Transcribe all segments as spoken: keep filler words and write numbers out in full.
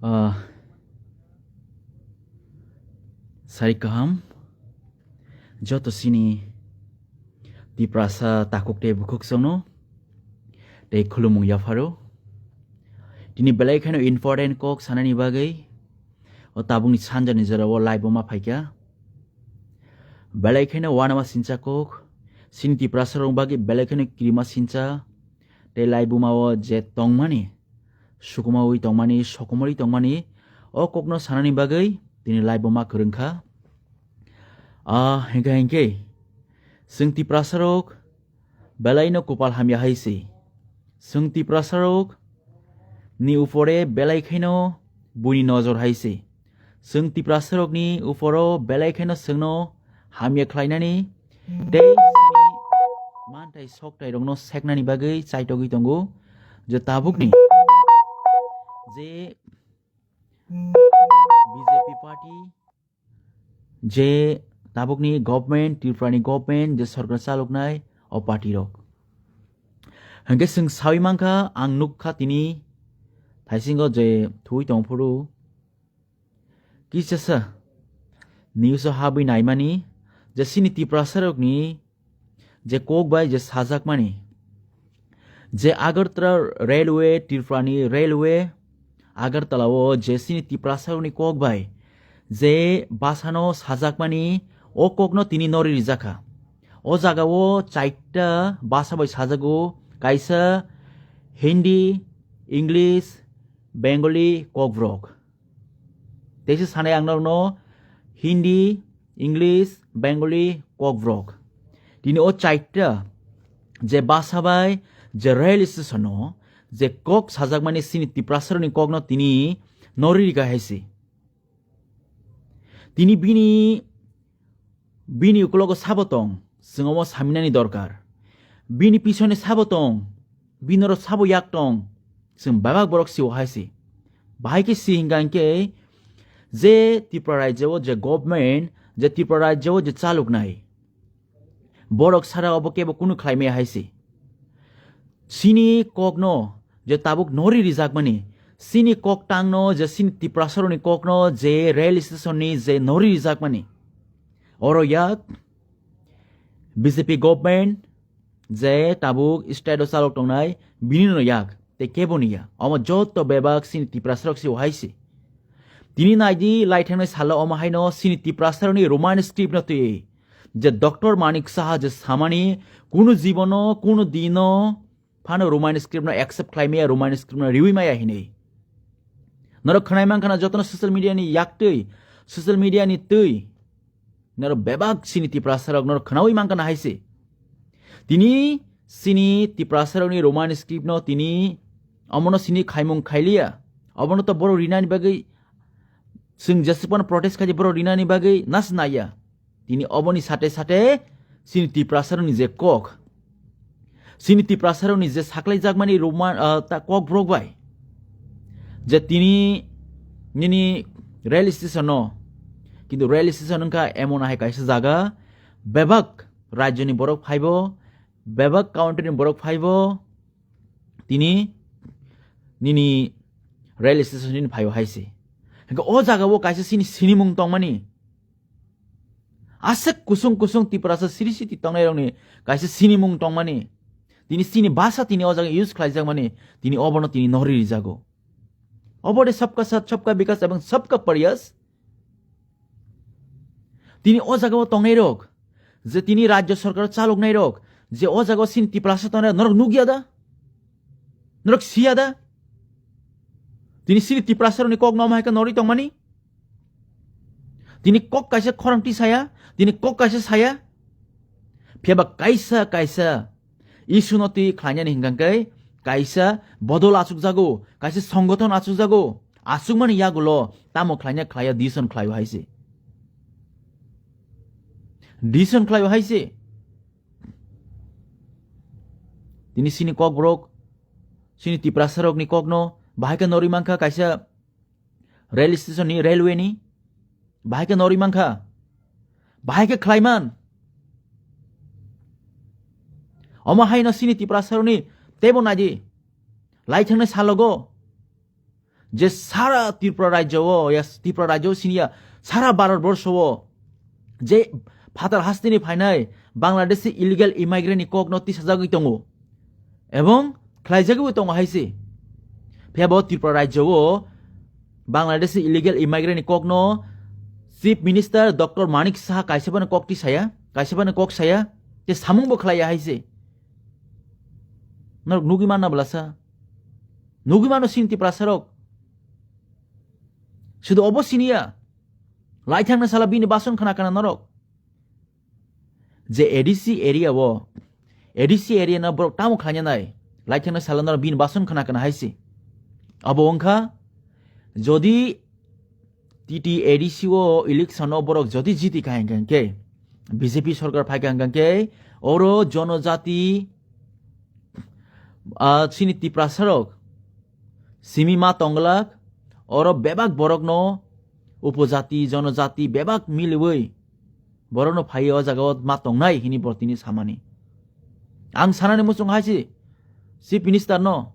Ah, sari kaham, joto sini Tiprasa takuk tei bukhuk songno tei khulumung yapharo. Tini belai kheno important kok sanani bagwi o tabukni sanjani jorao live-o ma phaikha. Belai kheno wanama sincha kok, sini Tiprasa rok bagwi belai kheno kirima sincha tei live-o ma o je tongmani, sukumawi tongmani, sokomori tongmani, o kokno sanani bagwi tini live-o ma kwrwngkha. Ah, hinkhe hinkhe, chwng Tiprasa rok belaino kopal hamya hai se. Chwng Tiprasa rok ni upore belai khaino buini nojor hai se. Chwng Tiprasa rok ni uporo belai khaino chwngno hamya khlainani tei chini manthai soktai rokno seknani bagwi chaitogwi tongo. Je tabukni je B J P party, je tabukni government, Tripura ni government, je sorkar chaloknai o party rok. Hinkhe chwng sawi mankha, ang nukha tini thaisingo je thui tongphuru kisasa news o habwi naimani je sini Tiprasa rokni je kok bai je sajakmani, je Agartala railway, Tripura ni railway, Agartala o je sini Tiprasa rokni kok bai je basano sajakmani, o kokno tini nori rijakha. O jaga o chaita basa bai sajago, kaisa Hindi, English, Bengali, Kokborok. Teisa sanai ang norokno Hindi, English, Bengali, Kokborok. Tini o chaita je basa bai je rail station o je kok sajakmani sini Tiprasarokni kokno tini nori rika hai se. Tini bini, bini ukologo sabo tong, chwng omo saminani dorkar. Bini pisone sabo tong, bini oro sabo yak tong, chwng bebak borok sio hai se. Bahai khe si hinka hinkhe je Tripura rajyo o je government, je Tripura rajyo o je chaloknai, borok sara obo kebo kunu khlai maya hai se. Sini kokno je tabuk nori rijakmani, sini kok tangno je sini Tiprasarokni kokno je rail station ni je nori rijakmani, oro yak B J P government je tabuk state o chalok tongnai, bini no yak tei kebo ni ya. Omo joto bebak sini Tiprasarok se ohai se. Tini naidi, lai thangnai salo omo haino sini Tiprasarokni Roman script no twi je Doctor Manik Saha je samani, kunu jibono, kunu dino phano Roman script no accept khlai maya, Roman script no riwi maya hinwi. Norok khwnai mankha na jotono social media ni yaktwi, social media ni twi. Norok bebak sini Tiprasarok norok khwnawi mankha na hai se. Tini sini Tiprasarokni Roman script no tini omono sini khaimung khailiya. Obono to borok rinani bagwi, chwng jeswkmano protest khaidi borok rinani bagwi nas naiya. Tini oboni sate sate sini Tiprasarokni je kok, sini Tiprasarokni je saklaijakmani Roman, ah, ta Kokborok bai je tini nini rail station no, kintu rail station wngkha emon hai kaisa jaga, bebak rajyoni borok phaibo, bebak country ni borok phaibo, tini nini rail station ni phaibo hai se. Hingke o jaga o kaisa sini sinimung tongmani, aswk kusung kusung Tiprasa siri siti tongnairokni kaisa sinimung tongmani, tini sini basa tini o jaga use khlaijakmani, tini obono tini nori rijago. Obo de sabka sath, sabka bikas ebong sabka prayas. Tini o jaga o tongnairok, je tini rajyo sorkar chaloknairok, je o jaga o sini Tiprasa tongnai norok nukya da? Norok siya da? Tini sini Tiprasarokni kok no omo hai khe norwi tongmani? Tini kok kaisa khorang tisaya, tini kok kaisa saya. Phiya ba kaisa kaisa issue no twi khlainani hinkha khe kaisa bodol achukjago, kaisa songothon achukjago. Achukmani yagulo tamo khlaina khlaiya decision khlaio hai se. Decision khlaio hai se. Tini sini Kokborok, sini Tiprasarokni kokno bahai khe norwi mankha kaisa rail station ni, railway ni. Bahai khe norwi mankha. Bahai khe khlaiman. Omo haino sini Tiprasarokni teibo naidi. Lai thangnai salogo. je sara Tripura rajyo o, ya Tripura rajyo o siniya, sara Bharat borsho o je phatar hasteni phainai Bangladeshi illegal immigrant ni kok no tisajagwi tongo, ebong khlaijagwi tongo hai se. Phiya bo Tripura rajyo o Bangladeshi illegal immigrant ni kok no Chief Minister Doctor Manik Saha kaisa bani kok tisaya, kaisa bani kok saya, te samung bo khlaiya hai se. Norok nugwi manna bwlasa. Nugwi mano sini Tiprasa rok. Sudu obo siniya. Laithangna sala bini bason khana kana norok. Je A D C area o, A D C area no borok tamo khlanya nai. Laithangna sala norok bini bason khana kana hai se. Abo wngkha, jodi T T A D C o election o borok jodi jiti kha hingkha hingkhe, B J P sorkar phai kha hingkha hingkhe, oro jonojati, ah, chini Tiprasa rok simi ma tonglak, oro bebak borok no upojati, jonojati bebak miliwi borok no phai o jaga o ma tongnai hini borok tini samani. Ang sanani muchung hai se Chief Minister no.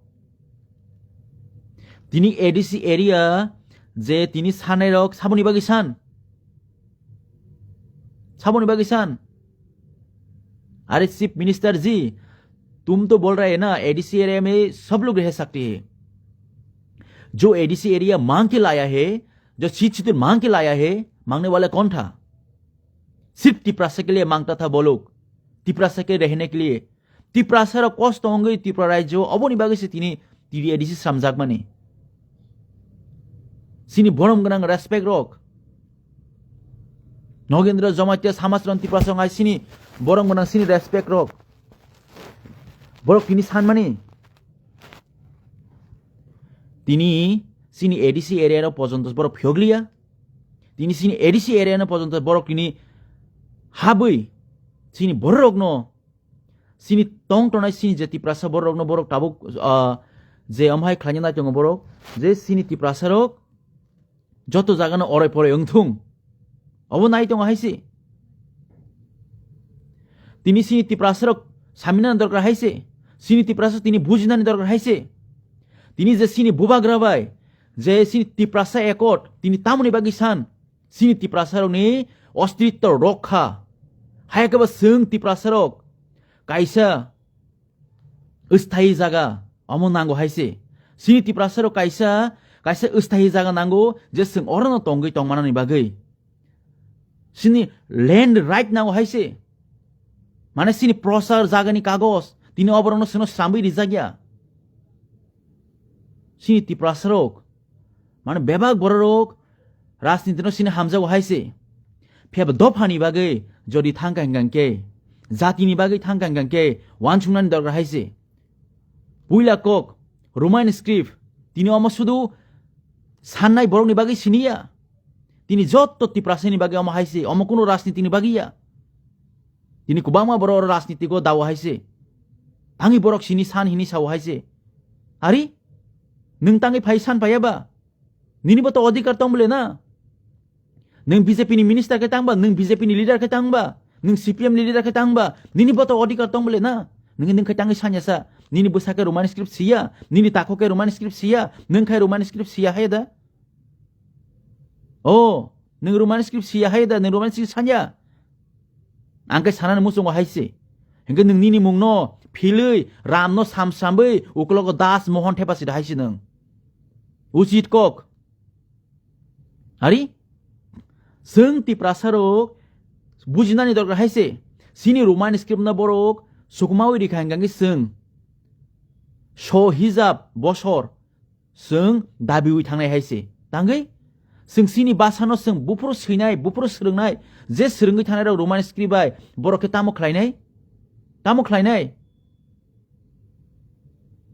Tini A D C area je tini sanai rok saboni bagwi san? Saboni bagwi san? अरे chief minister जी, तुम तो बोल रहे हैं ना, ADC area में सब लोग रह सकते हैं। जो एडीसी एरिया मांग के लाया है, जो सीट सीट मांग के लाया है, मांगने वाला कौन था? सिर्फ तिपरासा के लिए मांगता था वो लोग, तिपरासा के रहने के लिए। Tiprasa rok kosto wngwi Tripura rajyo oboni bagwi se tini T D A D C sramjakmani. Sini borom gwnang respect rok. Nogendra Jamatia Samachron Tiprasa wng hai sini borom gwnang sini respect rok. Borok tini sanmani. Tini sini A D C area no pojonto borok phiyokliya. Tini sini A D C area no pojonto borok tini habwi sini borok no sini tong tongnai sini je Tiprasa borok no borok tabuk, ah, je amhai khlaina nai tongo borok je sini Tiprasa rok joto jaga no orai porai wngthung. Obo nai tongo hai se. Tini sini Tiprasa rok saminani dorkar hai se. Sini Tiprasa tini bujinani dorkar hai se. Tini je sini bubagra bai je sini Tiprasa Accord tini tamoni bagwi san sini Tiprasa rokni ostitto rokha. Hai khe bo chwng Tiprasa rok kaisa sthayi jaga omo nango hai se. Sini Tiprasa rok kaisa, kaisa sthayi jaga nango je chwng orono tongwi tongmanani bagwi. Sini land right nango hai se. Mane sini prosar jagani kagos, tini oborokno chwngno sramwi rijak ya. Sini Tiprasa rok, mane bebak bororok rajniti no sini hamjago hai se. Phiya bo dophani bagwi jodi thangka hingka hingke, jatini bagwi thangka hingka hingke, wansuknani dorkar hai se. Puila kok, Roman script, tini omo sudu sannai borokni bagwi siniya. Tini jotto Tiprasani bagwi omo hai se, omo kunu rajnitini bagwi ya. Tini kwbangma borok oro rajnitigo dawo hai se. Tangwi borok sini san hini sawo hai se. Ari? Nwng tangwi phai san phaiya ba? Nini bo to odhikar tong bole na? Nwng B J P ni minister khe tang ba, nwng B J P ni leader khe tang ba, nwng C P M ni leader khe tang ba, nini bo to odhikar tong bole na? Nwng, nwng khe tangwi sanya sa, nini bwsa khe Roman script siya, nini takhuk khe Roman script siya, nwng khe Roman script siya hai da? O, nwng Roman script siya hai da, nwng Roman script sanya? Ang khe sanani muchungo hai se. Hinkhe nwng nini mungno philwi, Ramno samsambwi, ukologo Das Mohon thepa sida hai se nwng. Uchit kok. Ari? Chwng Tiprasa rok bujinani dorkar hai se. Sini Roman script no borok sukmawi rikha hingkha khe chwng so hijab bosor chwng dabiwi thangnai hai se. Tangwi chwng chini bwsano chwng buphuru swinai, buphuru swrwngnai, je swrwngwi thangnai rok Roman script bai borok khe tamo khlainai? Tamo khlainai?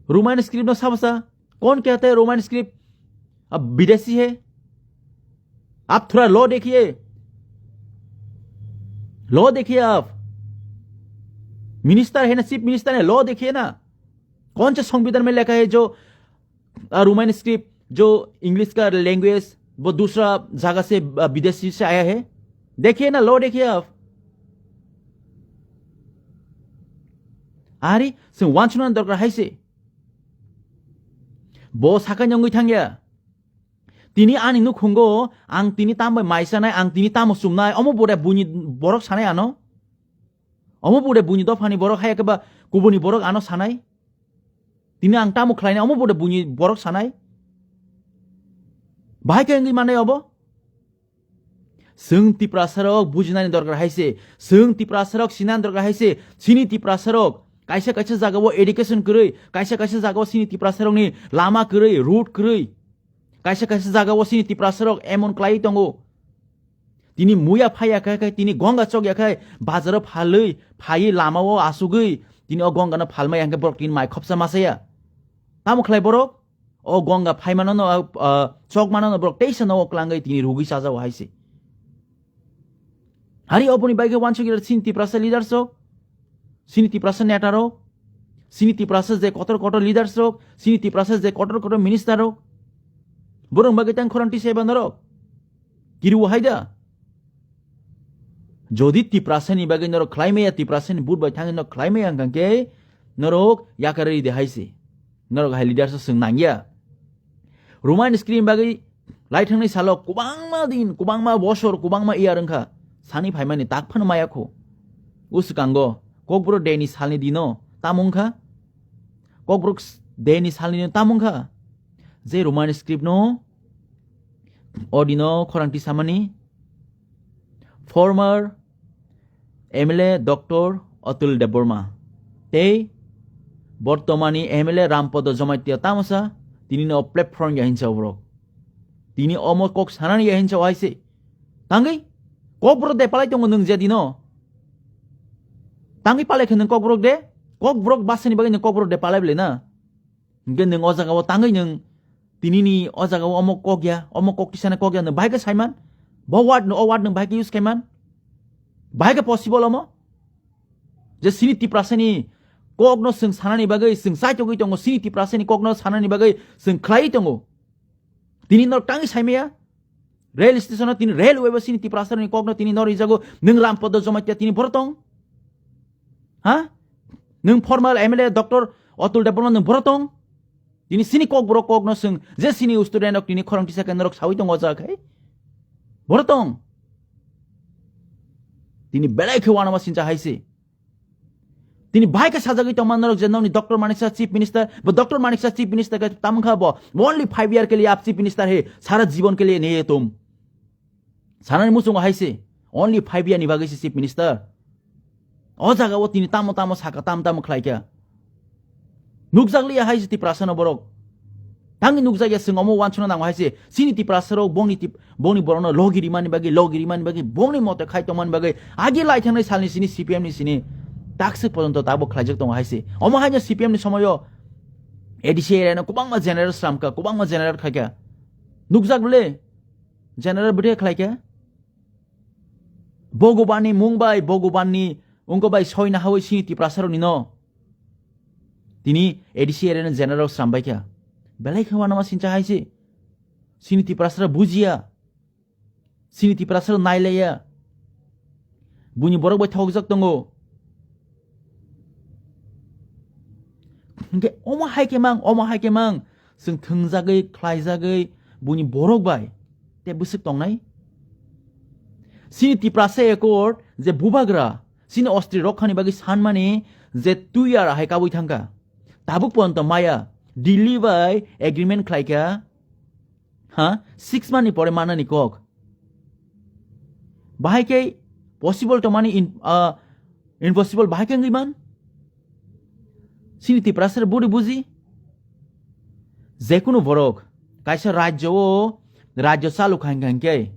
Roman script no sabasa? कौन कहता है Roman script अब विदेशी है? आप थोड़ा लॉ देखिए, लॉ देखिए आप। मिनिस्टर है ना, चीफ मिनिस्टर है, लॉ देखिए ना। कौन से संविधान में लिखा है जो, अ, रोमन स्क्रिप्ट जो इंग्लिश का लैंग्वेज वो दूसरा जगह से, अ, विदेशी से आया है? देखिए ना, लॉ देखिए आप। Ari, chwng wansuknani dorkar hai se. Bo sakha nyongwi thangya. Tini ani nukhungo ang tini tambai mai sanai, ang tini tamo chumnai, omo bore buini borok sanai ano? Omo bore buini dophani borok hai khe ba kubuni borok ano sanai? Tini ang tamo khlainai, omo bore buini borok sanai? Bahai khe wngwi manai obo? Chwng Tiprasarok bujinani dorkar hai se, chwng Tiprasarok sinani dorkar hai se, chini Tiprasarok kaisa kaisa jagao education kwrwi, kaisa kaisa jagao chini Tiprasarokni lama kwrwi, road kwrwi, kaisa kaisa jagao chini Tiprasarok emon kwlaiwi tongo. Tini muya phaiya khe, khe tini gonga chokya khe bazaro phalwi, phaiwi lamao asugwi, tini o gongano phalmaya hwnkhe borok tini mai khopsa masaya. Tamo khlai borok? O gonga phaimano no, ah, chokmano no borok teisa no o klangwi tini rugwi chajao hai se. Hari oboni bai khe wansuk ira chini Tiprasa leaders rok, chini Tiprasa neta rok, chini Tiprasa je kotor kotor leaders rok, chini Tiprasa je kotor kotor minister rok. Borok bagwi tang khorang tisa eba norok. Kiriwo hai da? Jodi Tiprasani bagwi norok khlai maya, Tiprasani but bai thangwi norok khlai maya hwnkha khe norok yakarwi de hai se. Norok hai leaders chwng nangya. Roman script bagwi lai thangnai salo kwbangma din, kwbangma bosor, kwbangma year wngkha. Sani phaimani tak phano maya kho. Uswkango Kokborok deni salni dino tamo wngkha? Kokborok s-, deni salni dino tamo wngkha? Je Roman script no odino khorang tisamani former M L A Doctor Atul Debbarma tei bortomani M L A Rampodo Jamatia tamosa tini no platform ya hinsa borok. Tini omo kok sanani ya hinsa hai se. Tangwi Kokborok de palai tongo nwng je dino. Tangwi palai khe nwng Kokborok de. Kokborok basani bagwi nwng Kokborok de palai bwle na. Hingke nwng o jaga o tangwi nwng tini ni o jaga o omo kok ya, omo kok tisana kok ya, nwng bahai khe saiman? Bo word no, o word nwng bahai khe use khaiman? Bahai khe possible omo? Je sini Tiprasa ni kok no chwng sanani bagwi, chwng chaitogwi tongo, sini Tiprasa ni kok no sanani bagwi chwng khlaiwi tongo. Tini no tangwi saimaya? Rail station o tini railway bo sini Tiprasa ni kok no tini no rijago, nwng Rampodo Jamatia tini boro tong? Ha? Nwng former M L A Doctor Atul Debbarma nwng boro tong? Tini sini kok borok kok no swng, je sini student rok tini khorang tisa khe norok sawi tongo o jaga khai? Boro tong? Tini belai khe wanama sincha hai se. Tini bahai khe sajagwi tongma norok je nokni Doctor Manik Saha Chief Minister, bo Doctor Manik Saha Chief Minister khe tamung kha bo, only five year ke liye aap Chief Minister hai, sara jibon ke liye nahi hai tum. Sanani muchungo hai se, only five year ni bagwi se Chief Minister. O jaga o tini tamo tamo saka, tamo tamo khlai kha. Nukjak liya hai se Tiprasa no borok. Tangni nukjak ya, chwng omo wansukna nango hai se. Sini Tiprasa rok bongni tip-, bongni borok no logi rimani bagwi, logi rimani bagwi, bongni mote khai tongmani bagwi. Agi lai thangnai salni sini C P M ni sini takswk pojonto tabuk khlaijak tongo hai se. Omo hai no C P M ni somoyo A D C area no kwbangma general slam kha, kwbangma general khai kha. Nukjak le? General bwtwi khlai khe Bhagwanni mung bai, Bhagwanni wngko bai soi nahawi sini Tiprasa rokni no tini A D C area ni general sram bai kha. Belai khe wanama sincha hai se. Sini Tiprasa rok bujiya. Sini Tiprasa rok nailaiya. Buini borok bai thokjak tongo. Hingke omo hai khe mang, omo hai khe mang. Chwng thwngjagwi, khlaijagwi, buini borok bai te bwswk tongnai? Sini Tiprasa Accord je bubagra, sini ostri rokhani bagwi sanmani je two year hai kabui thangkha. Tabuk pojonto maya, Delhi bai agreement khlaikha, ha, six month ni pore manani kok. Bahai khe possible tongmani in-, ah, impossible bahai khe wngwi man? Sini Tiprasa rok buri buji? Jekunu borok kaisa rajyo o rajyo chalu kha hingkha hinkhe,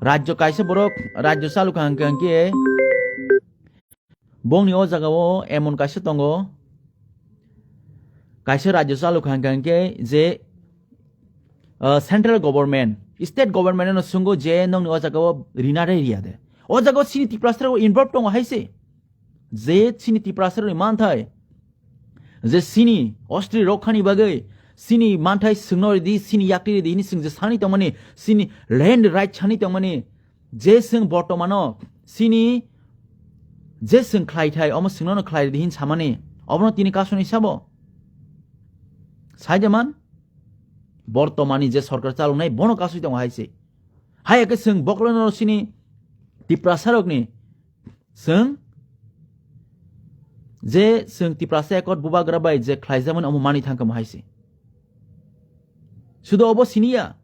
rajyo kaisa borok rajyo chalu kha hingkha hinkhe, bongni o jaga o emon kaisa tongo, kaisa rajyo chalu kha hingkha hinkhe je, ah, central government, state government no swnggo je nongni o jaga o rina de riya de. O jaga o sini Tiprasa rok involve tongo hai se. Je sini Tiprasa rokni manthai, je sini ostri rokhani bagwi, sini manthai swngno ridi, sini yakti ridi hini swng je sani tongmani, sini land right sani tongmani, je swng bortomano sini je swng khlai thai, omo swngno no khlai ridi hin samani, obono tini kasuni sabo? Sai de man? Bortomani je sorkar chaloknai bono kasui tongo hai se. Hai khe chwng bokhorokno sini Tiprasarokni chwng je chwng Tiprasa Accord bubagra bai je khlaijakmani omo mani thangkha hai se. Sudo obo siniya.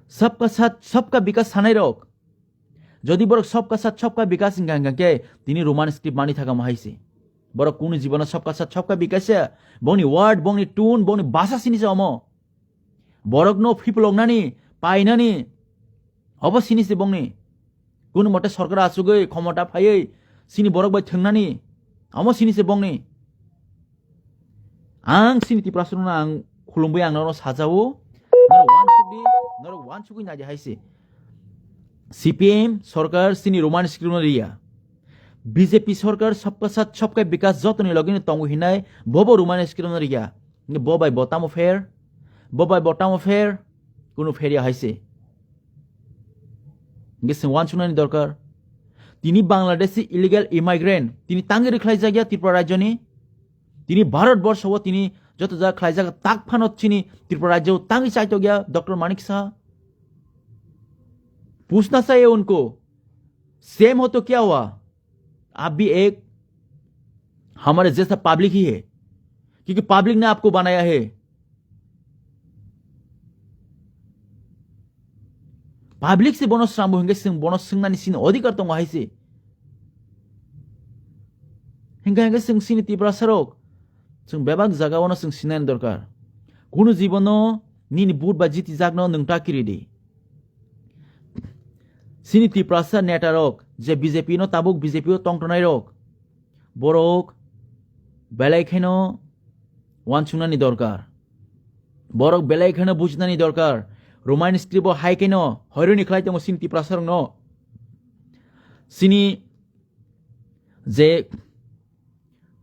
Sabka sat, sabka bikas sanai rok. Jodi borok sabka sat, sabka bikas hingka hingka khe tini Roman script mani thaka mo hai se. Borok kunu jibono sabka sat, sabka bikas se bongni word, bongni tune, bongni basa sini se omo. Borok no phiploknani, painani, obo sini se bongni. Kunu mote sorkar achugwi khomota phaiwi sini borok bai thwngnani, omo sini se bongni. Ang sini Tiprasarokno ang khulumwi ang norok sajao. Norok wansukdi, norok wansukwi naidi hai se. C P M sorkar sini Roman script no riya. B J P sorkar sabka sat sabka bikas jotoni logino tongo hinai bobo Roman script no riya. Bo bai bo tamo fair, bo bai bo tamo fair, kunu fair ya hai se. Hingke chwng wansuknani dorkar. Tini Bangladeshi illegal immigrant, tini tangwi rwkhlaijakya Tripura rajyoni. Tini Bharat borsho o tini joto jaga khlaijak tak phano chini Tripura rajyo tangwi chaitokya Doctor Manik Saha. Puchna chahiye unko, same ho to kya hua? आप भी एक हमारे जैसा पब्लिक ही है, क्योंकि पब्लिक ने आपको बनाया है। Public se bono srambo hingke chwng bono swngnani sini odhikar tongo hai se. Hingke hingke chwng sini Tiprasarok chwng bebak jaga ono chwng sinani dorkar. Kunu jibono nini but ba jiti jakno nwng ta kiridi. Sini Tiprasa netarok je B J P no tabuk B J P o tongtonai rok, borok belai kheno wansuknani dorkar. Borok belai kheno bujinani dorkar. Roman script o hai kheno hoironi khlai tongo sini Tiprasa rokno. Sini je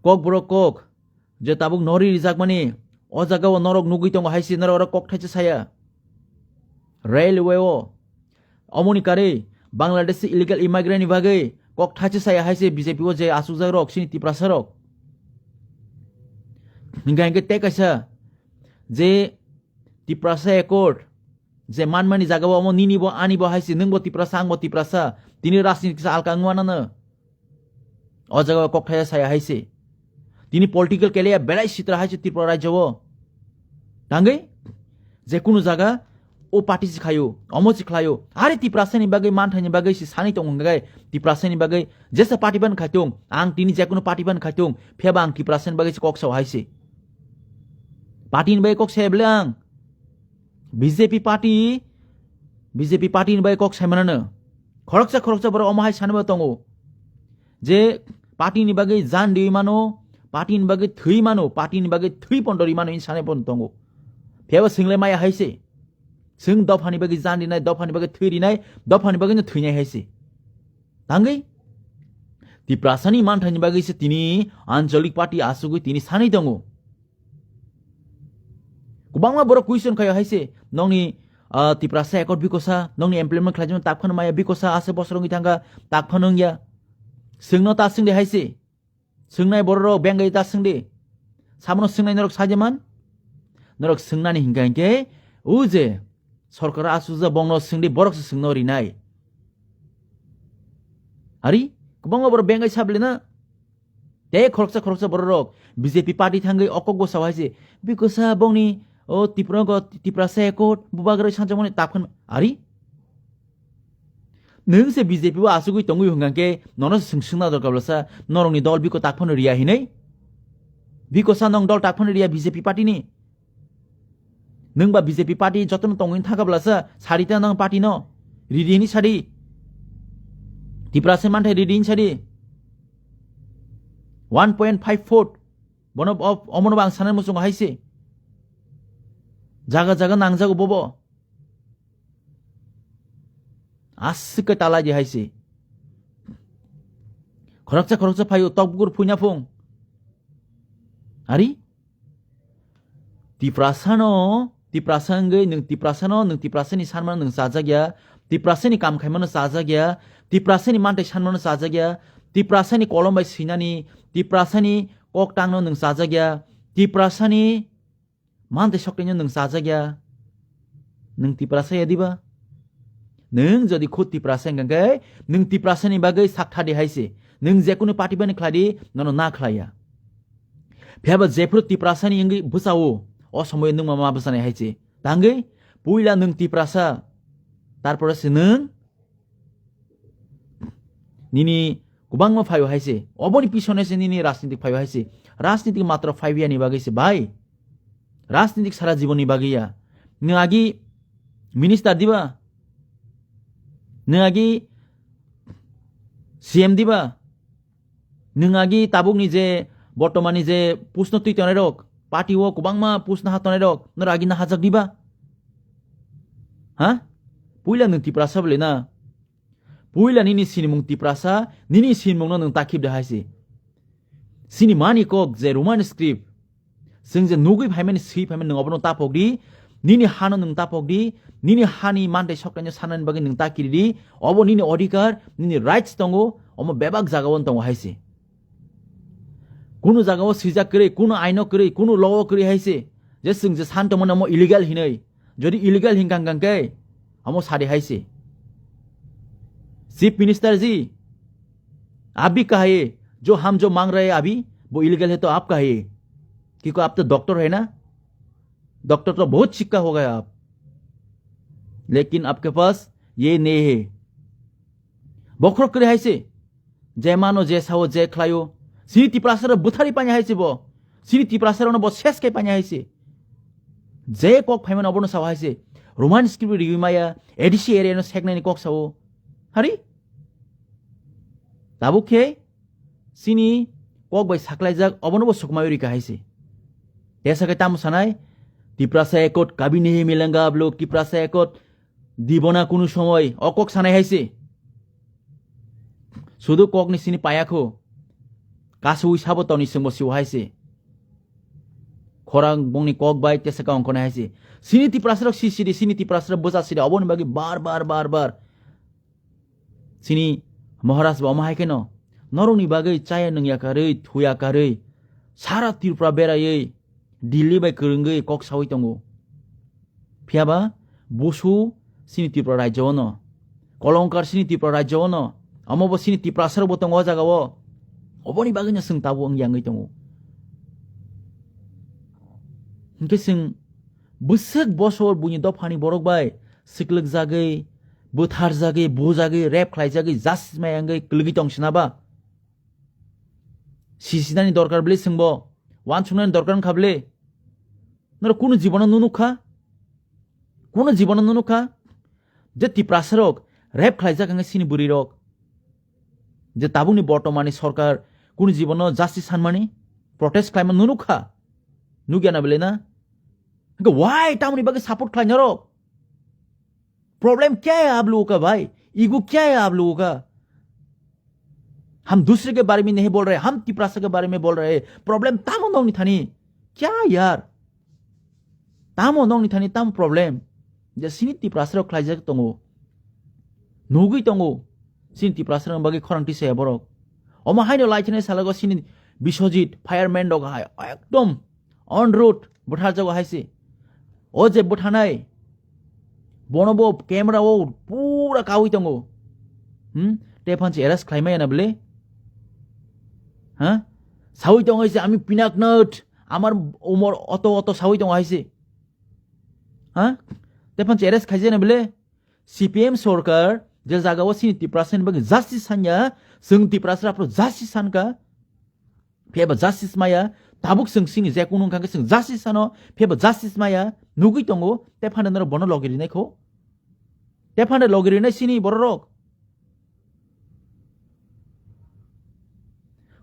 Kokborok kok, je tabuk nori rijakmani, o jaga o norok nugui tongo hai se norok oro kok thaisa saya. Railway o, omoni karwi Bangladeshi illegal immigrant ni bagwi kok thaisa saya hai se B J P o je achukjak rok, sini Tiprasa rok. Hingka hingke tei kaisa je Tiprasa Accord, je manmani jaga bo omo nini bo ani bo hai se, nwng bo Tiprasa, ang bo Tiprasa, tini rajniti kisa alka wngma nano. O jaga o kok thaisa saya hai se. Tini political keleya belai sitra hai se Tripura rajyo o. Tangwi je kunu jaga o party se khayo, omo se khlayo. Are Tiprasa ni bagwi, manthai ni bagwi se sani tong hwnga khe, Tiprasa ni bagwi jesa party ban khai tong, ang tini je kunu party ban khai tong, pheba ang Tiprasa ni bagwi se kok sao hai se. Party ni bagwi kok saya bele ang. B J P party, B J P party ni bagwi kok sai manano. Khoroksa khoroksa borok omo hai sanwi tongo. Je party ni bagwi jan riwi mano, party ni bagwi thwi mano, party ni bagwi thwi pondo ri mano, in sanai pondo tongo. Phiyaba swng le maya hai se. Swng dopha ni bagwi jan rinai, dopha ni bagwi thwi rinai, dopha ni bagwi no thwinai hai se. Tangwi Tiprasa ni manthai ni bagwi se tini Anchalik party asugwi tini sanai tongo. Kwbangma borok question khaio hai se, nokni, ah, Tiprasa Accord bikosa, nokni implement khlaijak tak phano maya bikosa, ase bosor wngwi thangkha, tak phano wngya. Swngno ta swngdi hai se. Swngnai borok rok bengwi ta swngdi. Sabono swngnai norok sajeman? Norok swngnani hinkha hinkhe, o je sorkar asukjak bongno swngdi, borok se swngno rinai. Ari, kwbangma borok bengwi sablina. Tei khoroksa khoroksa borok rok B J P party thangwi okok bwsao hai se, bikosa bongni o Tiprasa Accord bubagra sanjakmani tak phano ari. Nwng se B J P o asugwi tongwi hwnkha khe nono se swng swngna dorkar bwlasa, norokni dol biko tak phano riya hinwi. Bikosa nong dol tak phano riya B J P party ni. Nwng ba B J P party jotono tongwi thangkha bwlasa, sari ta nang party no. Ridi hinwi sadi. Tiprasa manthai ridi hinwi sadi. One point five foot. Bono o-, omono bo ang sanai muchungo hai se. Jaga jaga nangjago bobo. Aswk khe talai di hai se. Khoroksa khoroksa phaio tok bukur phuina phung. Ari? Tiprasano, Tiprasa wngwi nwng Tiprasano, nwng Tiprasani sanmano nwng chajakya, Tiprasani kam khaimano chajakya, Tiprasani manthai sanmano chajakya, Tiprasani kolom bai swinani, Tiprasani kok tangno nwng chajakya, Tiprasani Mantei soktaino nwng chajak ya. Nwng Tiprasa ya diba? Nwng jodi khud Tiprasa hwnkha khe, nwng Tiprasani bagwi sak thadi hai se. Nwng jekunu party bani khlai di, nono na khlai ya. Phiya ba jephru Tiprasani wngwi bwchao, o somoyo nwng ma ma bwchanai hai se. Tangwi, puila nwng Tiprasa, tarpore se nwng nini kwbangma phaio hai se. Oboni pisone se nini rajnitik phaio hai se. Rajnitik matro phaibiya ni bagwi se bai. Rajnitik sara jibon ni bagwi ya. Nwng agi minister diba? Nwng agi C M diba? Nwng agi tabukni je bortomani je post no twi tonai rok, party o kwbangma post no ha tonai rok, noro agi na hajak diba? Ha? Puila nwng Tiprasa bole na? Puila nini sinimung Tiprasa, nini sinimung no nwng takhib de hai se. Sini mani kok je Roman script, chwng je nugwi phaimani, swi phaimani nwng obono tapok di, nini hano nwng tapok di, nini hani mantei soktaino sanani bagwi nwng ta kiri di, obo nini odhikar, nini rights tongo, omo bebak jagao tongo hai se. Kunu jagao swijak kwrwi, kunu aino kwrwi, kunu law o kwrwi hai se, je chwng je san tongmani omo illegal hinwi, jodi illegal hinkha hwnkha khe, omo sadi hai se. Chief Minister ji, आप भी कहिए, जो हम जो मांग रहे हैं अभी, वो इलीगल है तो आप कहिए, क्योंकि आप तो डॉक्टर है ना, डॉक्टर तो बहुत शिक्षा हो गया आप, लेकिन आपके पास ये नहीं है। Bokhorok kwrwi hai se, je mano, je sao, je khlaio, sini Tiprasa rok bwthari paina hai se bo, sini Tiprasa rok no bo ses kai paina hai se. Je kok phaimani obono sao hai se, Roman script riwi maya, A D C area no seknani kok sao. Hari? Tabuk khe sini kok bai saklaijak, obono bo sukmai rika hai se. Tesa khe tamo sanai, Tiprasa Accord kabhi nahi milanga ab log, Tiprasa Accord dibona kunu somoi, o kok sanai hai se. Sudu kok ni sini paya kho, kasui sabo toni sengbo siwa hai se. Khorang bongni kok bai tesa ka ongkona hai se. Sini Tiprasa rok si sidi, sini Tiprasa rok boja sidi, oboni bagwi bar bar bar bar. Sini Maharaj bo omo hai kheno norokni bagwi chaya nungya karwi, thuya karwi, sara Tripura beraiwi, Delhi bai kwrwngwi kok sawi tongo. Phiya ba Busu sini Tripura rajyo ono, Kolonkar sini Tripura rajyo ono, omo bo sini Tiprasa rok bo tongo o jaga o. Oboni bagwi no chwng tabuk wng yangwi tongo. Hinkhe chwng bwswk bosor buini dophani borok bai siklwk jagwi, bwthar jagwi, bujagwi, rep khlai jagwi, justice mai wngwi kwlwgwi tong sina ba? Sisinani dorkar bwle chwngbo, uansuknani dorkar wngkha bwle? Norok kunu jibono nunukha? Kunu jibono nunukha? Je Tiprasa rok rep khlaijak wngkha sini bwrwi rok. Je tabukni bortomani sorkar kunu jibono justice sanmani protest khlaima nunukha? Nukya na bwle na? Why tamoni bagwi support khlai norok? Problem क्या है आप लोगों का भाई? ईगो क्या है आप लोगों का? हम दूसरे के बारे में नहीं बोल रहे, हम तिपरासा के बारे में बोल रहे हैं। Problem tamo nongni thani? क्या यार? Tamo nongni thani, tamo problem? Je sini Tiprasa rok khlaijak tongo, nugwi tongo, sini Tiprasa rok bagwi khorang tisa ya borok. Omo haino lai thani salago sini Biswajit fireman rok hai ekdom on road bwtharjago hai se. O je bwthanai, bono bo camera o pura kawi tongo. Hmm? Te phansi arrest khlaimaya na bwle? Ha? Sawi tongo hai se, "Ami Pinaknath, amar umor oto oto," sawi tongo hai se. Ha? Te phansi arrest khaijaya na bwle? C P M sorkar je jaga o sini Tiprasa ni bagwi justice sanya, chwng Tiprasa rok justice sanka. Phiyaba justice maya, tabuk chwng sini je kunu wngkha khe chwng justice sano, phiyaba justice maya, nugwi tongo, te phano norok bono logi rinai kho. Te phano logi rinai sini bororok.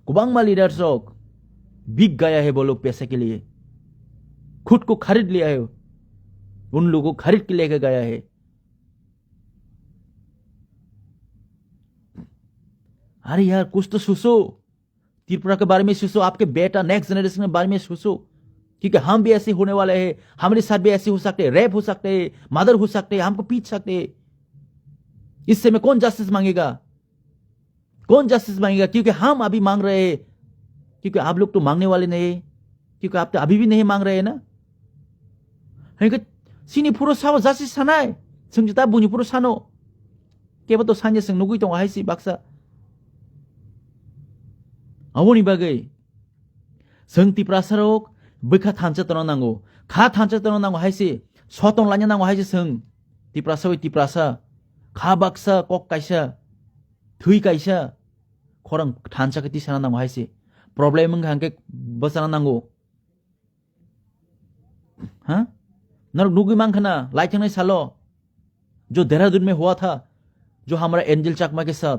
Kwbangma leaders rok, बिक गया है वो लोग पैसे के लिए, खुद को खरीद लिया है, उन लोगों को खरीद के लेके गया है। अरे यार, कुछ तो सोचो। त्रिपुरा के बारे में सोचो, आपके बेटा, नेक्स्ट जनरेशन के बारे में सोचो, क्योंकि हम भी ऐसे होने वाले हैं, हमारे साथ भी ऐसे हो सकते हैं, रेप हो सकते हैं, मर्डर हो सकते हैं, हमको पीट सकते हैं। इससे में कौन जस्टिस मांगेगा? कौन जस्टिस मांगेगा? क्योंकि हम अभी मांग रहे हैं, क्योंकि आप लोग तो मांगने वाले नहीं, क्योंकि आप तो अभी भी नहीं मांग रहे हैं ना। Hingke sini phuru sabo jasi sanai. Sengji ta buni phuru sano. Kebo to sanya seng nugui tongo hai si baksa. Aboni bagwi seng Tiprasa rok bwkha thansa tono nango. Kha thansa tono nango hai si. Sotong lanya nango hai si seng. Tiprasa bai Tiprasa. Kha baksa, kok kaisa, thwi kaisa. Khorang thansa khe tisana nango hai si. Problem wngkha hingke bwsana nango. हाँ? नरक नुगुई मांग खाना, लाइक नहीं सालो। जो देहरादून में हुआ था, जो हमारा एंजल चाकमा के साथ।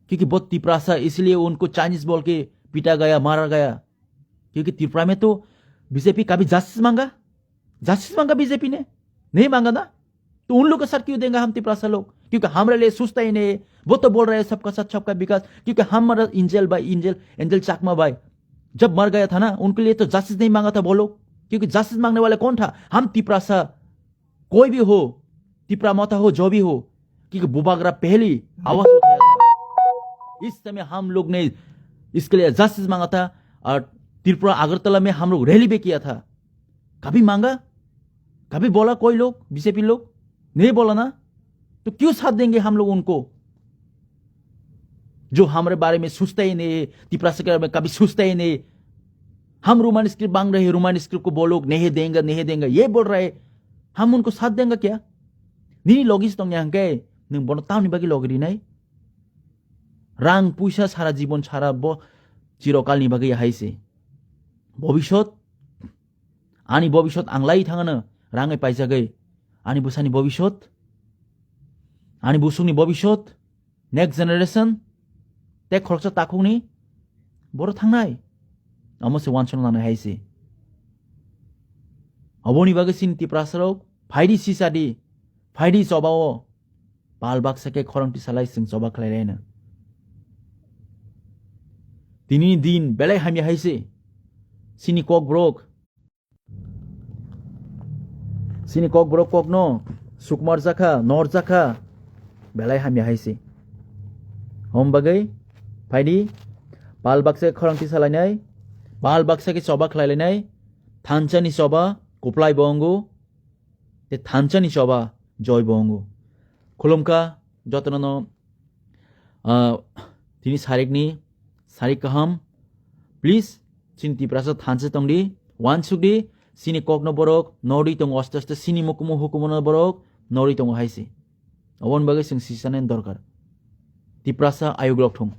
क्योंकि बहुत तिपरासा, इसलिए उनको चाइनीज बोल के पीटा गया, मारा गया। क्योंकि त्रिपुरा में तो बीजेपी कभी जस्टिस मांगा? जस्टिस मांगा बीजेपी ने? नहीं मांगा ना? तो उन लोग के साथ क्यों देंगे हम तिपरासा लोग? क्योंकि हमारे लिए सोचता ही नहीं है। वो तो बोल रहे हैं सबका साथ सबका विकास, क्योंकि हमारा एंजल भाई, एंजल, एंजल चाकमा भाई जब मर गया था ना, उनके लिए तो जस्टिस नहीं मांगा था बोलो, क्योंकि जस्टिस मांगने वाला कौन था? हम तिपरासा, कोई भी हो, तिपरा मोता हो, जो भी हो, क्योंकि बुबागरा पहली आवाज उठाया था। इस समय हम लोग ने इसके लिए जस्टिस मांगा था और त्रिपुरा अगरतला में हम लोग रैली भी किया था। कभी मांगा? कभी बोला कोई लोग, बीजेपी लोग? नहीं बोला ना? तो क्यों साथ देंगे हम लोग उनको? जो हमारे बारे में सोचता ही नहीं है, तिपरासा के बारे में कभी सोचता ही नहीं। हम रोमन स्क्रिप्ट मांग रहे हैं, रोमन स्क्रिप्ट को बोलो, नहीं देंगे, नहीं देंगे, ये बोल रहे हैं। हम उनको साथ देंगे क्या? Nini logi se tongya hwnkhe, nwng bono tamni bagwi logi rinai? Rang puisa sara jibon sara bo chirokalni bagwi hai se. Bobisot, ani bobisot ang lai thangano, rangai paijagwi. Ani bwsani bobisot, ani busukni bobisot, next generation, tei khoroksa takhukni boro thangnai. Omo se uansukna nangnai hai se. Oboni bagwi chini Tiprasarok, phaidi sisadi, phaidi chobao, pal baksa khe khorang tisalai chwng choba khlailaino. Tini din belai hamya hai se. Chini kokborok, chini kokborok kokno sukmar jakha, nor jakha, belai hamya hai se. Hom bagwi phaidi pal baksa khe khorang tisalainai, pal baksa khe choba khlailainai, thansa ni choba kuplai bo wngo, tei thansa ni choba joi bo wngo. Khulumkha jotono no, ah, tini sarikni, sarik kaham. Please, chini Tiprasa thansa tongdi, uansukdi, chini kokno borok norwi tongo aste aste, chini mukumu hukumu no borok norwi tongo hai se. Oboni bagwi chwng sisana dorkar. Tiprasa ayuk rok thung.